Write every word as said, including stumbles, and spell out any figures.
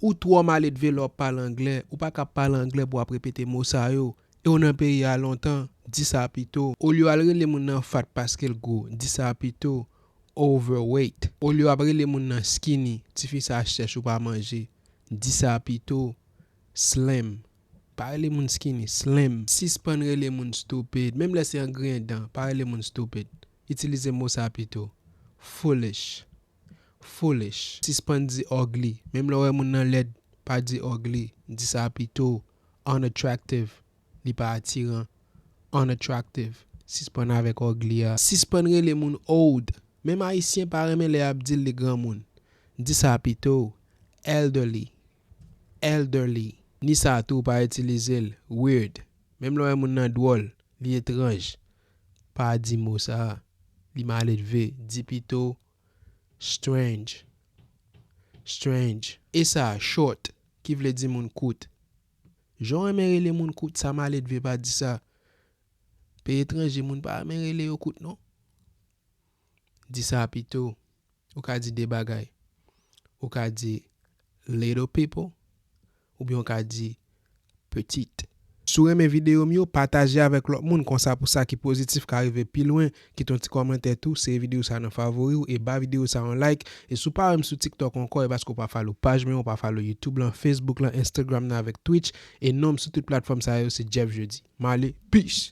Ou twò maledve lè w ap pale anglè, ou pa ka pale anglè pou w ap repete mo sa yo. E w nan peyi a lontan, di sa pito. Olye w al rele moun nan fat paske l gwo, di sa pito. Overweight. Olye w ap rele moun nan skinny, tifi sa chèch ou pa manje, di sa pito. Slim. Pa rele moun skinny, slim. Sispann rele moun stupid. Menm lè se an griyen dan, pa rele moun stupid. Itilize mo sa pito. Foolish. Foolish. Sispann di ugly. Menm lè w wè moun nan lèd, pa di ugly. Di sa pito. Unattractive. Li pa atiran. Unattractive. Sispann avèk ugly a. Sispann rele moun old. Menm Ayisyen pa renmen lè y ap di l li granmoun. Di sa pito. Elderly. Elderly. Ni sa tou pa itilize l. Weird. Menm lè w wè moun nan dwòl, li etranj. Pa di mo sa a. Li maledve. Di pito strange. Strange. E sa, short, ki vle di moun kout. Jan w renmen rele moun kout, sa maledve, pa di sa. Peyi etranje, moun pa renmen rele yo kout, non. Di sa pito. Ou ka di de bagay. Ou ka di little people, oubyen ou ka di petite. Si w renmen videyo m yo, pataje avèk lòt moun, konsa pou sa ki pozitif ka rive pi lwen. Kite yon ti kòmantè tou, sere videyo sa nan favori w e ba videyo sa yon like. E si w pa wè m sou TikTok ankò, e paske w pa follow paj mwen, w pa follow YouTube lan, Facebook lan, Instagram nan avèk Twitch. E non m sou tout platfòm sa yo, se Jeff Jeudi. M ale, peace!